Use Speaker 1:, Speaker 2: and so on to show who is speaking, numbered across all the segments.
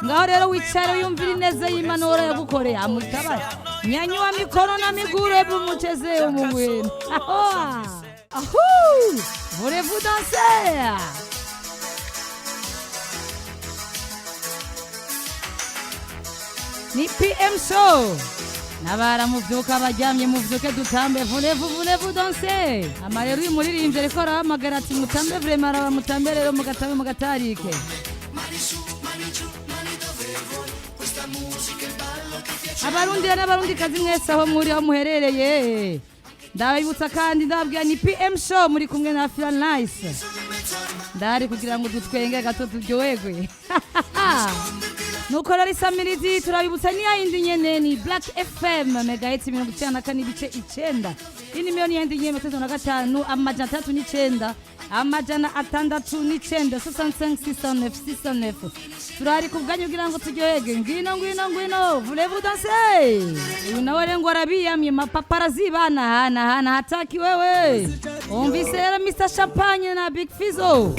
Speaker 1: Ngaho rero wicare wiyumvire ineza y'Imana uhora yagukoreye amutabare. Nyanyua mikono na miguu, hebu muchezee Mungu wenu. Ahu! Voulez-vous danser? Ni PM Show. Nabara muvyuka abaryamye muvyuke dutambe, voulez-vous, voulez-vous danser? Amarero uyu muririmbyi ariko arahamagara ati mutambe, vraiment araba mutambe rero mugatambe mugatarike. Abarundi n'abarundi kazi mwese aho muri, aho muherereye, ndabibutsa kandi ndababwira ni PM Show, muri kumwe na Feel Nice. Ndahari kugira ngo dutwenge gato, turyoherwe. Nuko rero isamirizi turabibutsa ni yayindi nyene, ni Black FM megahertz 94.9. Iyi ni miliyoni yindi nyene, 35 609 609, 65 609 609. Turahari ku bwanyu kugira ngo turyoherwe. Ngwino, ngwino, ngwino, voulez-vous danser? Uyu nawe rero ngo arabiyamye mapaparazi bana hana hana hataki wewe. Umvise rero Mr Champagne na Big Fizzo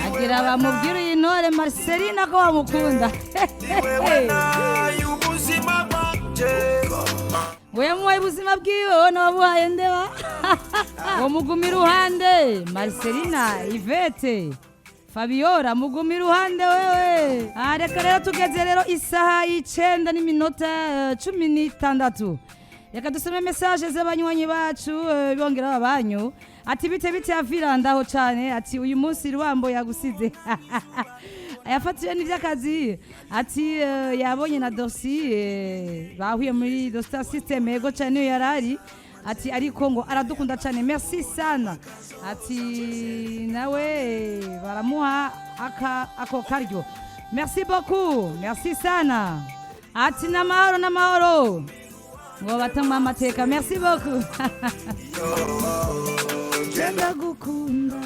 Speaker 1: agira bamubwira iyi ntore Marcelina ko bamukunda. Ngo yamuhaye ubuzima bwiwe, wowe nawabuhaye ndeba ngo muguma iruhande. Marcelina, Ivete, Fabiola, muguma iruhande wewe. Ah, reka rero tugeze rero isaha 9 n'iminota 16. Reka dusome message z'abanywanyi bacu, bongera babanyu. Ati bite bite avira, ndaho cane. Ati uyu munsi Rwambo yagusize yafatiwe n'ivy'akazi. Ati yabonye na dosi, bahuye muri Dosta System, yego cane niyo yarari. Ati ariko ngo aradukunda cane, merci sana. Ati nawe baramuha aka ako karyo, merci beaucoup, merci sana. Ati n'amahoro n'amahoro, ngo batama amateka, merci beaucoup, ndagukunda.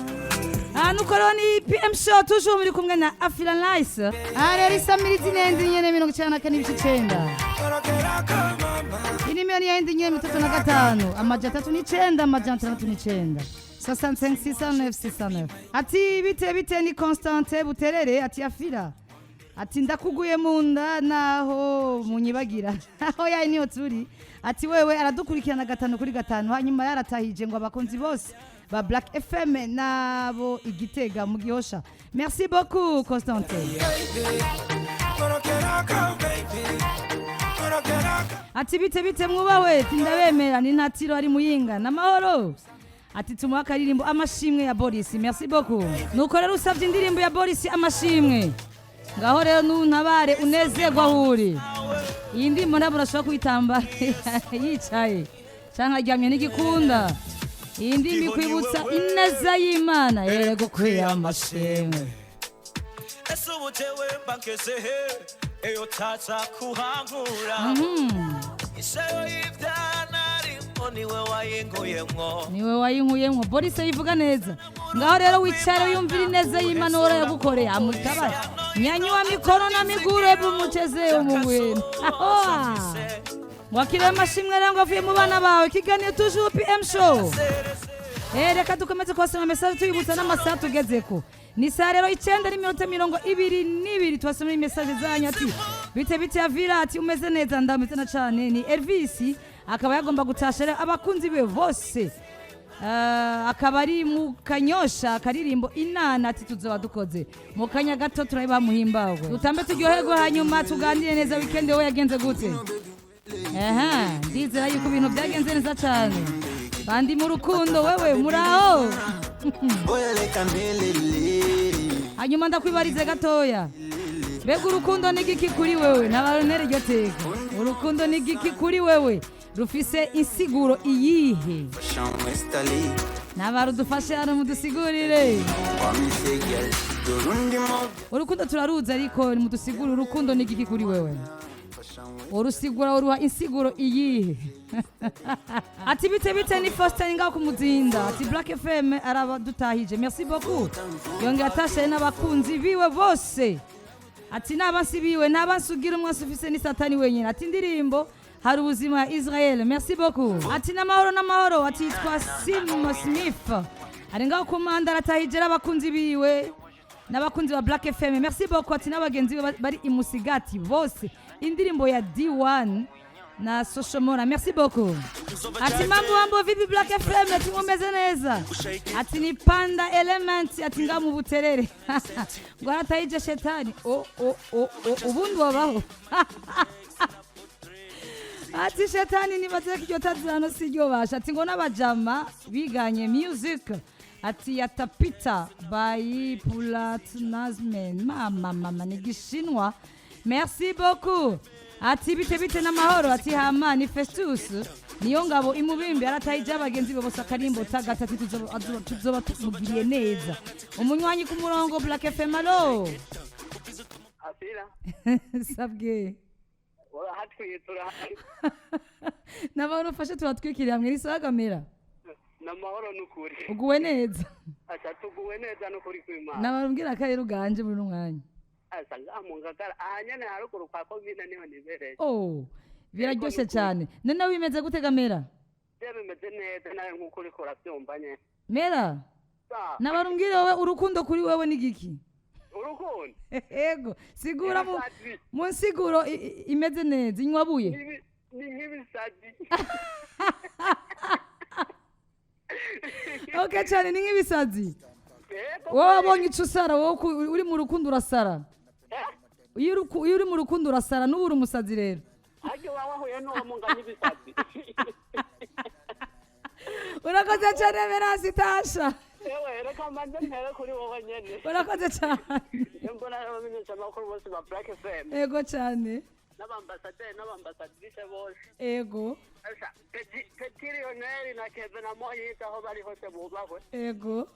Speaker 1: Ah, nuko rero ni PM Show, toujours muri kumwe na Afila Nice. Ah, rero isamirizi nendi nyene, 94.9. Ini miliyoni yindi nyene, 35 309 609, 65 609 609. Ati bite bite, ni Constantin Buterere. Ati Afila, ati ndakuguye mu nda naho munyibagira aho yayi niyo turi. Ati wewe aradukurikirana gatanu kuri gatanu. Hanyuma yaratahije ngo abakunzi bose ba Black FM nabo igitega mu Gihosha. Merci beaucoup, Constantin. Ati bite bite mwubahwe, ati ndabemera, ni ntatiro ari Muyinga n'amahoro. Ati tumuha akaririmbo Amashimwe ya Boris, merci beaucoup. Nuko rero usabye indirimbo ya Boris Amashimwe, ngaho rero nuntabare unezerwa aho uri. Iyi ndirimbo ntabwo urashobora kuyitamba yicaye canke aryamye, ntigikunda. Iyi ndirimbo ikwibutsa ineza y'Imana, yerego kwiya amashimwe.
Speaker 2: Ese ubu jewe mba ngeze he eyo utaza kuhankura? Ishayo y'ivyana arimo niwe wayinkuyemwo.
Speaker 1: Niwe wayinkuyemwo, Boris yivuga neza. Ngaho rero wicare wiyumvire ineza y'Imana uhora yagukoreye amutabare. Nyanyua mikono na miguu, hebu muchezee Mungu wenu. Wakire amashimwe rero ngo avuye mu bana bawe. Kiganiro toujours PM Show. Reka dukomeze kubasoma message, tuyibutsa n'amasaha tugezeko. Ni saa rero 9 n'iminota 22. Tubasomera message zanyu. Ati bite bite Avira, ati umeze neza? Ndameze na cane. Ni Elvis, akaba yagomba gutasha rero abakunzi be bose. Akaba ari mu Kanyosha, akaririmbo Inana. Ati tuzoba dukoze mu kanya gato, turabibaha muhimbagwe, dutambe turyoherwe, hanyuma tuganire neza. Weekend wowe yagenze gute? Aha, ndizera yuko ibintu byagenze neza cyane. Bandi mu rukundo, wewe muraho? Hanyuma ndakwibarize gatoya, mbega urukundo ni igiki kuri wewe? Ntabaronera iryo teka. Urukundo ni igiki kuri wewe? Rufise insiguro iyihe? Ntabarudufashe hano mudusigurire. Urukundo turaruzi, ariko nimudusigure, urukundo ni igiki kuri wewe? Urusigura, uruha insiguro iyihe? Ati bite bite, ni Faustin ngaho kumuzinda. Ati Black FM arabadutahije, merci beaucoup. Yongera atashe n'abakunzi biwe bose. Ati n'abansi biwe, n'abansi ugira umwansi ufise ni Satani wenyine. Ati indirimbo Hari Ubuzima ya Israel, merci beaucoup. Ati n'amahoro n'amahoro. Ati yitwa Sim Smith, ari ngaho ku manda, aratahije abakunzi biwe. N'abakunzi ba Black FM, merci beaucoup. Ati n'abagenzi be bari imusigati bose, indirimbo ya D1 na Soshomora. Merci beaucoup. Ati mambo mambo, vipi Black FM? Ati mumeze neza? Ati ni Panda Element, ati nga mu Buterere ngo aratayije shetani. O o o o, ubundi wabaho. Ati shetani nibaze ko iryo tazirano si ryo basha. Ati ngo n'abajama biganye music, ati yatapita by Pulatnazmen. Mama mama, ni gishinwa. Merci beaucoup. Ati bite bite, n'amahoro. Ati hama ni Festus niyo ngabo imubimbi, aratayije abagenzi be bose akarimbo tagata. Ati tuzoba tumugiriye neza. Umunywanyi ku murongo, Black FM, allo?
Speaker 3: Asira.
Speaker 1: Sabwe.
Speaker 3: Urahatwitse, urahari.
Speaker 1: N'abantu ufashe tubatwikiriye hamwe risagamera.
Speaker 3: N'amahoro n'ukuri.
Speaker 1: Uguwe neza?
Speaker 3: Asa tuguwe neza n'ukuri kw'Imana.
Speaker 1: N'abantu akarere uganje muri uno mwanya.
Speaker 3: Asa ngaha mu Ngagara aha nyene haruguru kwa komine niho nibereye.
Speaker 1: Oh, biraryoshe cyane. None wimeze gute gamera?
Speaker 3: Byo bimeze neza nawe nk'uko uriko uravyumva nyene.
Speaker 1: Mera.
Speaker 3: Sa.
Speaker 1: N'abantu mbwira, wowe urukundo kuri wewe ni giki?
Speaker 3: Urukundo.
Speaker 1: Ego, sigura mu
Speaker 3: Ibisazi.
Speaker 1: Mu nsiguro imeze neza inywabuye.
Speaker 3: Ni nk'ibisazi.
Speaker 1: Okay cyane, ni nk'ibisazi.
Speaker 3: Yego.
Speaker 1: Wowe wabonye ico usara, wowe uri mu rukundo urasara.
Speaker 3: Eh?
Speaker 1: Iyo uri mu rukundo urasara, n'ubu uri umusazi rero.
Speaker 3: Harya uba wahuye n'uwo munganya ibisazi.
Speaker 1: Urakoze cyane Verasi Tasha.
Speaker 3: Ewe, reka mbanze mpere kuri wowe nyene.
Speaker 1: Urakoze cyane.
Speaker 3: Mbona abamenyeshamakuru bose ba Black FM.
Speaker 1: Ego cyane.
Speaker 3: N'abambasaderi n'abambasadrise bose.
Speaker 1: Ego.
Speaker 3: Asa, Petit Lionel na Kevin na Moyita aho bari hose bubahwe.
Speaker 1: Ego.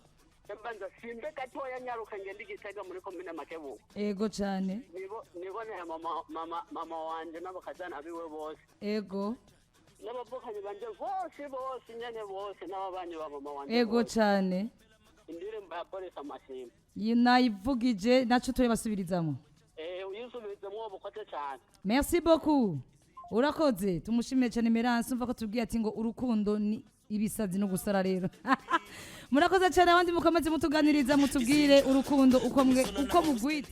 Speaker 3: Mbanza simbe gatoya nyaruka ngende Igitega muri komine Makebuko.
Speaker 1: Ego cyane.
Speaker 3: Nibo nibonera mama wanje n'abakazana biwe bose.
Speaker 1: Ego.
Speaker 3: N'abavukanyi banje bose bose nyene bose n'ababanyi ba mama wanje.
Speaker 1: Ego
Speaker 3: bose.
Speaker 1: cyane.
Speaker 3: Indirimbo ya Boris Amashimwe.
Speaker 1: Iyi nayivugije naco turabasubirizamo.
Speaker 3: Eh, uyisubizemwo bukote cyane.
Speaker 1: Merci beaucoup, urakoze. Tumushimire cyane Merance. Umva ko tubwiye ati ngo urukundo ni ibisazi no gusara. Rero murakoze cyane. Abandi mukomeze mutuganiriza, mutubwire urukundo uko mwe uko mugwita.